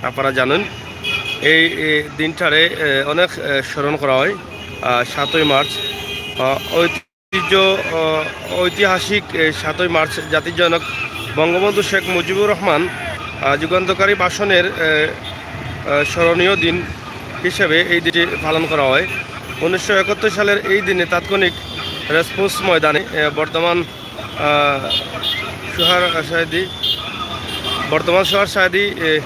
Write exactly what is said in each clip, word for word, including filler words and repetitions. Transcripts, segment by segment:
আপনারা জানেন, এই, এই দিনটারে, এ, অনেক, এ, স্মরণ করা হয়, আহ, সাতই মার্চ। আহ, ঐতিহ্য, আহ, ঐতিহাসিক, এ, সাতই মার্চ জাতির জনক বঙ্গবন্ধু শেখ মুজিবুর রহমান, আহ, যুগান্তকারী ভাষণের, এ, আহ, স্মরণীয় দিন হিসেবে এই দিনটি পালন করা হয়। উনিশশো একাত্তর সালের এই দিনে তাৎক্ষণিক রেসকোর্স ময়দানে, এ, বর্তমান, আহ, সোহরাওয়ার্দী, বর্তমান সোহরাওয়ার্দী, এ,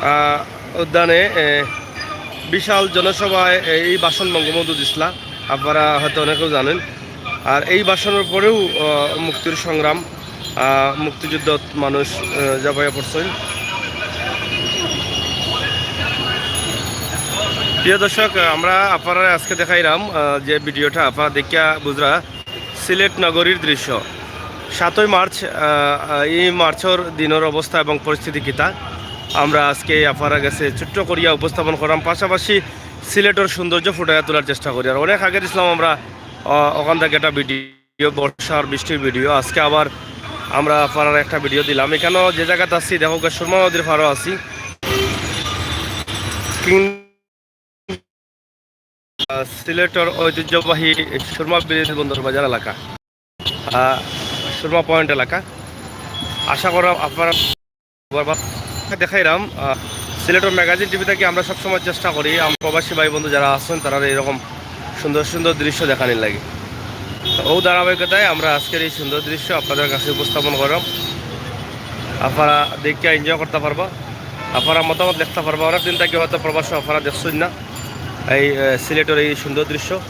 আহ, উদ্যানে, এ, বিশাল জনসভায়, এ, এই ভাষণ বঙ্গবন্ধু দিছলা, আপনারা হয়তো অনেকেও জানেন। আর এই ভাষণের পরেও, আহ, মুক্তির সংগ্রাম, আহ, মুক্তিযুদ্ধত মানুষ, আহ, ঝাঁপাইয়া পড়ছইন। প্রিয় দর্শক, আমরা আপনারারে আজকে দেখাইরাম, আহ, যে ভিডিওটা আপনারা দেখিয়া বুঝরা সিলেট নগরীর দৃশ্য। সাতই মার্চ, আহ, আহ, এই মার্চর দিনর অবস্থা এবং পরিস্থিতি কিতা, আমরা আজকে আপনারার গেছে ছোট্ট করিয়া উপস্থাপন কররাম, পাশাপাশি সিলেটর সৌন্দর্য ফুটাইয়া তোলার চেষ্টা করি। আর অনেক আগে দিছলাম আমরা, আহ, ওখান থাকি একটা ভিডিও, বর্ষার বৃষ্টির ভিডিও। আজকে আবার আমরা আপনারারে একটা ভিডিও দিলাম। এখানেও যে জাগাত আছি, দেখউক্কা, সুরমা নদীর পাড়ও আছি। কিং-, আহ, সিলেটর ঐতিহ্যবাহী সুরমা ব্রিজ বন্দর বাজার এলাকা, আহ, সুরমা পয়েন্ট এলাকা। আশা করি আপনারা বারবার দেখাইরাম, আহ, সিলেটর ম্যাগাজিন টিভি থাকি আমরা সবসময় চেষ্টা করি, আমার প্রবাসী ভাই বন্ধু যারা আছইন, তারারে এরকম সুন্দর সুন্দর দৃশ্য দেখানির লাগি। তো ও ধারাবাহিকতায় আমরা আজকের এই সুন্দর দৃশ্য আপনারার গেছে উপস্থাপন কররাম। আপনারা দেখিয়া এনজয় করতা পারবা, আপনারা মতামত লেখতা পারবা। অনেক দিন থাকি হয়তো প্রবাসো আপনারা দেখছইন না এই, আহ, সিলেটর এই সুন্দর দৃশ্য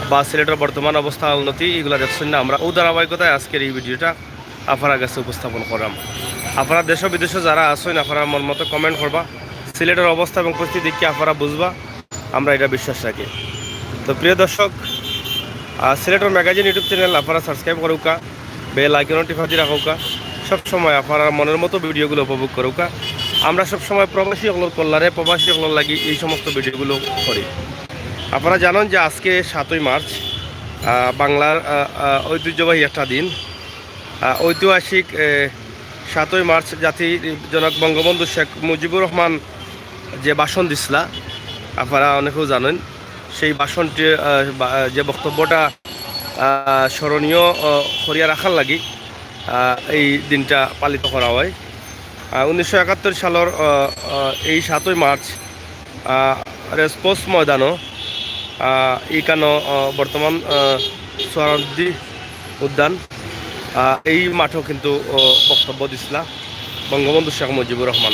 বা সিলেটর বর্তমান অবস্থা, উন্নতি, এগুলা দেখছইন না। আমরা ও ধারাবাহিকতায় আজকের এই ভিডিওটা আপনারার গেছে উপস্থাপন কররাম। আপনারা দেশো বিদেশো যারা আছইন, আপনারা মন মতো কমেন্ট করবা। সিলেটর অবস্থা এবং পরিস্থিতি দেখিয়া আপনারা বুঝবা, আমরা এটা বিশ্বাস রাখি। তো প্রিয় দর্শক, আহ, সিলেটর ম্যাগাজিন YouTube চ্যানেল আপনারা সাবস্ক্রাইব করউক্কা, বেল আইকন টিপা দি রাখউক্কা। সবসময় আপনারা মনের মতো ভিডিওগুলো উপভোগ করউক্কা। আমরা সবসময় প্রবাসী অকলর কল্যাণে, প্রবাসী অকলর লাগি এই সমস্ত ভিডিওগুলো করি। আপনারা জানেন যে আজকে সাতই মার্চ, আহ, বাংলার, আহ, আহ, ঐতিহ্যবাহী একটা দিন। আহ, ঐতিহাসিক, এ, সাতই মার্চ জাতির জনক বঙ্গবন্ধু শেখ মুজিবুর রহমান যে ভাষণ দিছলা, আপনারা অনেকেও জানেন, সেই ভাষণটি, আহ, বা-, যে বক্তব্যটা, আহ, স্মরণীয়, আহ, করিয়া রাখার লাগি, আহ, এই দিনটা পালিত করা হয়। আহ, উনিশশো একাত্তর সালর, আহ, আহ, এই সাতই মার্চ, আহ, রেসকোর্স ময়দানো, আহ, ইকানো, আহ, বর্তমান, আহ, সোহরাওয়ার্দী উদ্যান, আহ, এই মাঠো কিন্তু, আহ, বক্তব্য দিছলা বঙ্গবন্ধু শেখ মুজিবুর রহমান।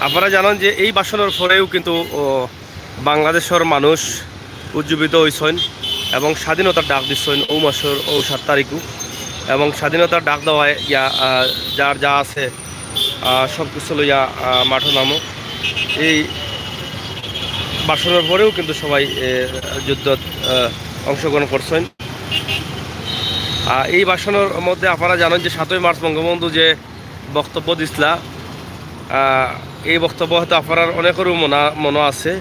আপনারা জানেন যে এই ভাষণর পরেও কিন্তু, আহ, বাংলাদেশর মানুষ উজ্জীবিত অইছইন এবং স্বাধীনতার ডাক দিছইন ও মাসর ও সাত তারিখও। এবং স্বাধীনতার ডাক দেওয়ায় গিয়া, আহ, যার যা আছে, আহ, সব কিছু লইয়া, আহ, মাঠো নামো। এই ভাষণর পরেও কিন্তু সবাই, এ, যুদ্ধত, আহ, অংশগ্রহণ করছইন। আহ, এই ভাষণর মধ্যে আপনারা জানেন যে সাতই মার্চ বঙ্গবন্ধু যে বক্তব্য দিছলা, আহ, এই বক্তব্য হয়তো আপনারার অনেকেরও মনা-, মনো আছে।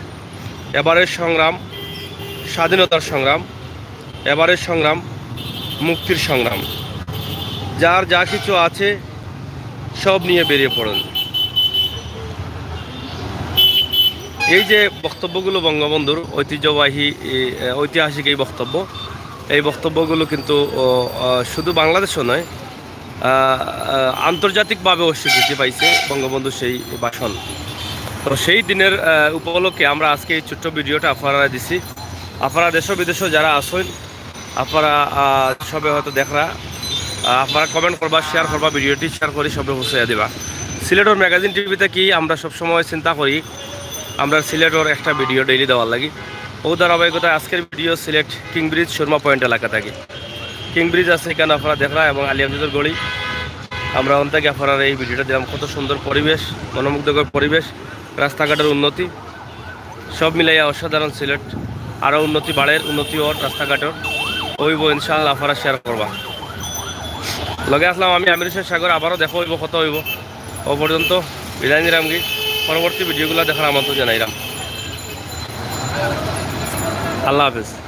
এবারের সংগ্রাম স্বাধীনতার সংগ্রাম, এবারের সংগ্রাম মুক্তির সংগ্রাম। যার যা কিছু আছে সব নিয়ে বেরিয়ে পড়ুন। এই যে বক্তব্যগুলো বঙ্গবন্ধুর ঐতিহ্যবাহী, এ, ঐতিহাসিক এই বক্তব্য, এই বক্তব্যগুলো কিন্তু, ও, আহ, শুধু বাংলাদেশও নয়, আহ, আহ, আন্তর্জাতিকভাবেও স্বীকৃতি পাইছে বঙ্গবন্ধুর সেই ভাষণ। তো সেই দিনের, আহ, উপলক্ষে আমরা আজকে এই ছোট্ট ভিডিওটা আপনারারে দিছি। আপনারা দেশো বিদেশো যারা আছইন, আপনারা, আহ, সবে হয়তো দেখরা, আহ, আপনারা comment করবা, share করবা, ভিডিওটি share করি সবে পৌঁছাইয়া দিবা। সিলেটর ম্যাগাজিন টিভি থাকি আমরা সবসময় চিন্তা করি আমরা সিলেটর একটা ভিডিও daily দেওয়ার লাগি। ও ধারাবাহিকতায় আজকের ভিডিও সিলেট কিং ব্রিজ সুরমা পয়েন্ট এলাকা থাকি। কিং ব্রিজ আছে এখানে আপনারা দেখরা এবং আলী আহমেদের গলি। আমরা ওখান থেকে আপনারারে এই ভিডিওটা দিলাম। কত সুন্দর পরিবেশ, মনোমুগ্ধকর পরিবেশ, রাস্তাঘাটের উন্নতি, সব মিলাইয়া অসাধারণ সিলেট। আরও উন্নতি বাড়ের, উন্নতি অর রাস্তাঘাটের। অইবো ইনশাআল্লাহ, আপনারা share করবা। লগে আছলাম আমি আমির হোসেন সাগর, আবারও দেখা অইবো, কথা অইবো। ও পর্যন্ত বিদায় নিরামগি, পরবর্তী ভিডিওগুলো দেখার আমন্ত্রণ জানাইরাম। আল্লাহ হাফেজ।